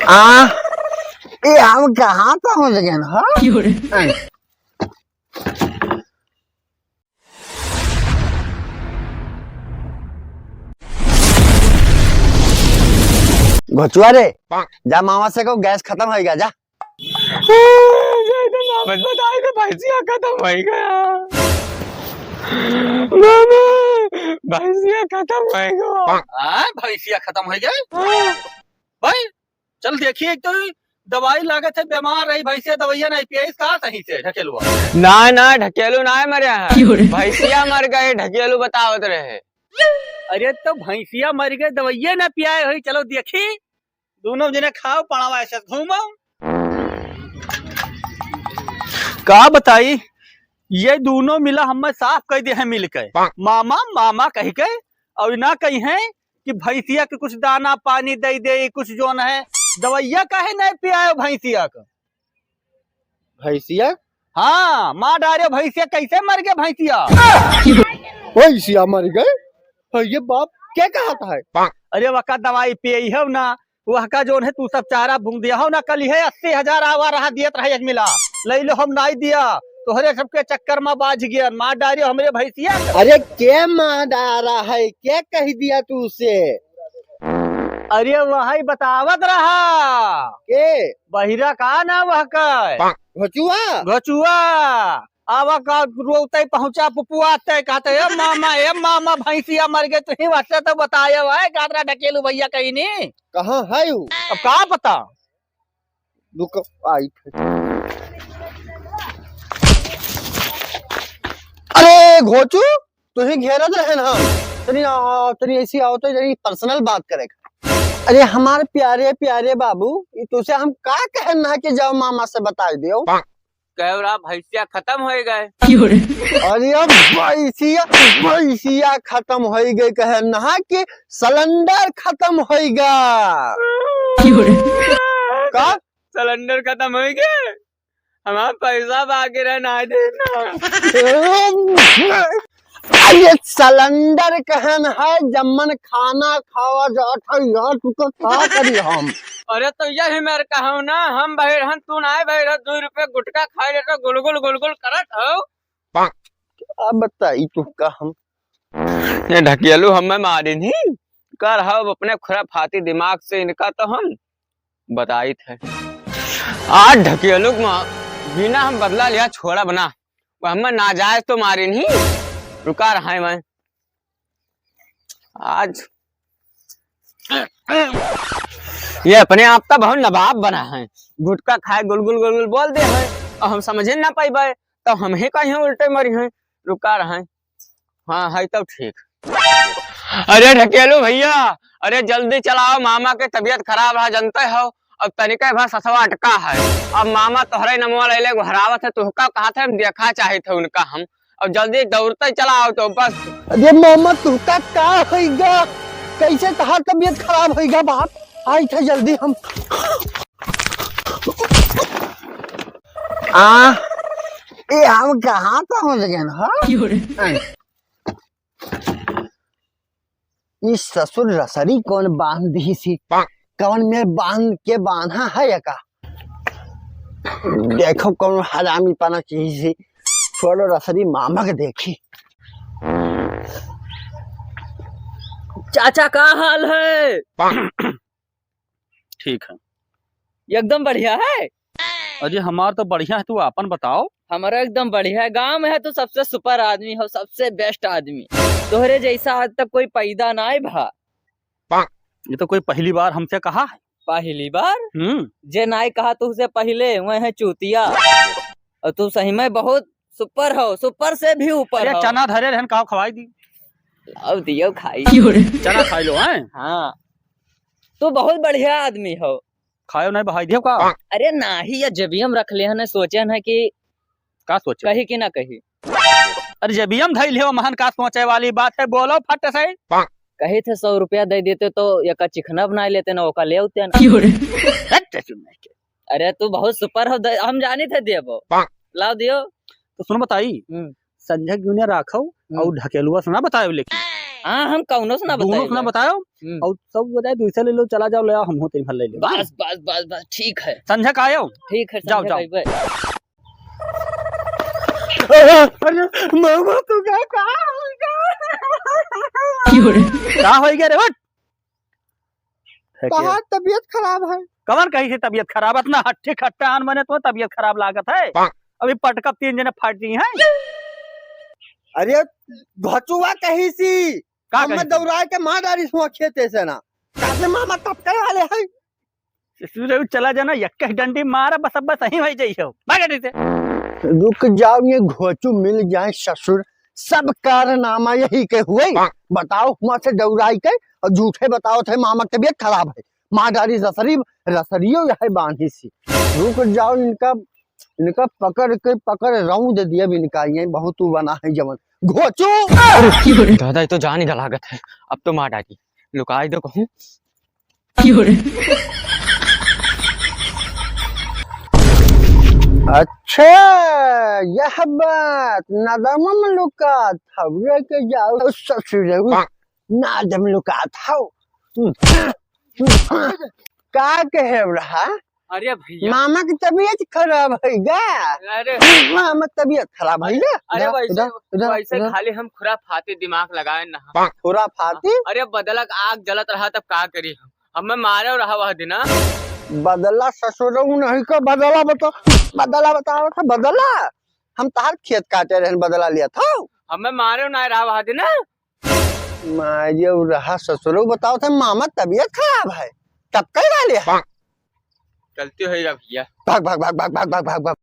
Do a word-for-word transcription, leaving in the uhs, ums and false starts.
आ, ए, हम कहाँ पहुँच गए, हाँ? घोचुआ रे, जा मामा से कहो गैस खतम होइ गया, जा। जाए तो वापस बताए तो भैंसिया खतम होइ गया। मामा, भैंसिया खतम होइ गया। हाँ, भैंसिया खतम होइ गया? हाँ। भाई, चल देखी, एक तो दवाई लागत है, बीमार रही भैंसिया, दवाइया नहीं पियाइस का सही से, ढकेलुआ? ना, ना, ढकेलू ना मरे हैं। क्यों रे? भैंसिया मर गए, ढकेलू बतावत रहे। अरे तो भैंसिया मर गए, दवाइया ना पियाए होई, चलो देखी। दोनों जने खाओ, पड़ावा ऐसे घूमो। का बताई, ये दोनों मिला हमें साफ कह दे हैं मिल के, मामा, मामा कह के, और ना कही हैं कि भैंसिया के कुछ दाना पानी दे दे, कुछ जोन है, दवाइया काहे नहीं पियायो भैंसिया का? भैंसिया? हाँ, मार डारे भैंसिया, कैसे मर गए भैंसिया? भैंसिया मर गए? अरे बाप, क्या कहा था है? अरे वका दवाई पियई हो ना, वहका जोन है तू सब चारा भूंग दिया हो ना, कल है अस्सी हजार आवा रहा दियत रहा एक मिला, ले लो हम नाई दिया, तोहरे सबके चक्कर में बाझ गया, मार डारियो हमरे भैंसिया। अरे के मार डारा है, क्या कह दिया तू उसे? अरे वही बतावत रहा। के? बहिरा का ना वहका? घोचुआ? घोचुआ। आवा का रोते पहुँचा पुपुआ ते कहते, "ए मामा, ए मामा, भैंसिया मर गए, तुही वैसे तो बताए हो, है, गादरा ढकेलू भैया कहीं नहीं।" कहाँ है वो? अब का पता? रुक, आई थे। अरे घोचू, तुही घेरत रहे ना, तनी आ, तनी ऐसी आओ तो जरी पर्सनल बात करे। अरे हमारे प्यारे प्यारे बाबू, ये तुझसे हम का कहना है कि जाओ मामा से बताई दियो। कैमरा भैंसिया खतम होइ गए। अरे अब भैंसिया, भैंसिया खतम होइ गए, कहे ना कि सिलेंडर खतम होइ गा। का? सिलेंडर खतम होइ गए? हमार पैसा बाकी रहे, ना देना। अरे सिलेंडर कहन है, जब मन खाना खावा जात है यार, तू तो का करी हम? अरे तो यही मेरे कहूँ ना, हम बहिर हन, तू ना बहिर, दो रुपये गुटखा खाए रहे तो गुलगुल गुलगुल करत हो। अब बताई तू का हम? ये ढकेलू हमें मारे नहीं कर, हम अपने खुराफाती दिमाग से इनका तो हम बताइत है। आज ढकेलू मा बिना हम बदला लिया छोड़ा बना, वो हमें नाजायज तो मारे नहीं, रुका रहा है मैं। आज ये अपने आप का बहुत नवाब बना है, गुटखा खाए गुलगुल गुलगुल बोल दे है, और हम समझे ना पाइबे, तो हम ही कहीं उल्टे मरी हैं, रुका रहा है। हाँ, है तब ठीक। अरे ढकेलू भैया, अरे जल्दी चलाओ, मामा के तबीयत खराब रहा, जानते हो, अब तनिके भर ससवा अटका है। अब मामा तोहरे नमवा ले ले गोहरावत है, तुहका कहा थे, हम देखा चाहे थे उनका हम। अब जल्दी दौड़ते चलाओ तो बस। अरे मामा, तुहका का होइगा? कैसे तहार तबीयत खराब होइगा बाप? आई थे जल्दी हम। आ, ए, हम कहाँ पहुँच गए, हाँ? ई ससुर रसरी कौन बांध दिहिसी? कौन में बांध के बांधा है या का? देखो कौन हरामी पना किहिसी। छोड़ो रसरी मामा के देखी। चाचा का हाल है? ठीक है। एकदम बढ़िया है। अरे हमार तो बढ़िया है, तू आपन बताओ। हमारा एकदम बढ़िया है। गांव में है तू सबसे सुपर आदमी हो, सबसे बेस्ट आदमी। तोहरे जैसा आज तक कोई पैदा नाय भा। ये तो कोई पहली बार हमसे कहा है। पहली बार? हम्म। जे नाय कहा तुझसे पहले, वह है चूतिया। और तू सही में बहुत सुपर हो, सुपर से भी ऊपर अरे हो। चना धरे रहन, काव खवाई दी। लाव दियो खाई। चना खाई लो, हैं? हाँ। तू बहुत बढ़िया आदमी हो। खायो नहीं बहाई दियो का? अरे नाही, या जेबियम रख ले हन, सोचे हन कि का सोचे? कही कि ना कही। अरे जेबियम धइल हो, महन का सोचे वाली बात है, बोलो फट से। कही थे सौ रुपया दे देते तो एका चिखना बनाए लेते ना, ओका ले आते ना। हट, ससुर नहीं के। अरे तू बहुत सुपर हो, दे, हम जानी थे देबो। लाव दियो। तो सुन बताई, हम्म। संजय गुनिया राखो हम्म। और ढकेलुआ से ना बताए लेकिन। हाँ, हम कौनो से ना दोनों से ना बताएगा। बतायो। हम्म। और सब बताए, दूसरा ले लो, चला जाओ, ले आओ, हम होते भर ले लो। बस, बस, बस, बस, ठीक है। संझा का आयो? ठीक है, जाओ, संझा जाओ। का आइबे। अरे, मामा, तू क्या, का हो गया? का हो गया रे, उठ? है क्या? कहाँ तबीयत खराब है? कवन कहीं से तबीयत खराब? इतना हट्टी खट्टा आन बने तो तबीयत खराब लागत है। अभी पटकब तीन जने फाट जी हैं। अरे घचुआ कहीं सी, का हम कहीं सी? दौड़ा के मार डारी हुआ खेते से ना। काहे मामा टपके वाले हैं? ससुर चला जाना, यक्के डंडी मारा बस, अब बस यहीं वही जाइए। भाग हटी से। रुक जाओ, ये घोचू मिल जाए ससुर, सब कारनामा यही के हुए। बताओ, हुआ से दौड़ाई के और झूठे बताओ थे मामा के तबीयत खराब है, माँ डारी रसरी, रसरियो यह बांधी सी। रुक जाओ, इनका, इनका पकड़ के, पकड़ रौंद दिया इनका, ये बहुत बना है जवन घोचू। दादा, ये तो जान ही लागत है, अब तो मार डाली, लुकाई दो कहूँ। अच्छा, यह बात, नदम में लुकात हवे के जाओ ससुरऊ, नदम लुकात हौ। का कहे रहा? अरे भैया। मामा की तबीयत खराब है गा? अरे। मामा की तबीयत खराब है गा? अरे इधर, वैसे, इधर, इधर, वैसे इधर। खाली हम खुराफाती दिमाग लगाए ना। खुराफाती? अरे बदला का आग जलत रहा तब का करी हम? हमें मारे रहा वह दिना। बदला ससुरऊ नहीं का बदला बता, बदला बताओ था बदला। हम तार खेत काटे रहन बदला लिया था। हमें मारे ना रहा वह दिना। मारे रहा ससुरऊ बताओ था मामा तबीयत खराब है। तब कई वाले है? गलती हो गया भैया। भाग, भाग, भाग।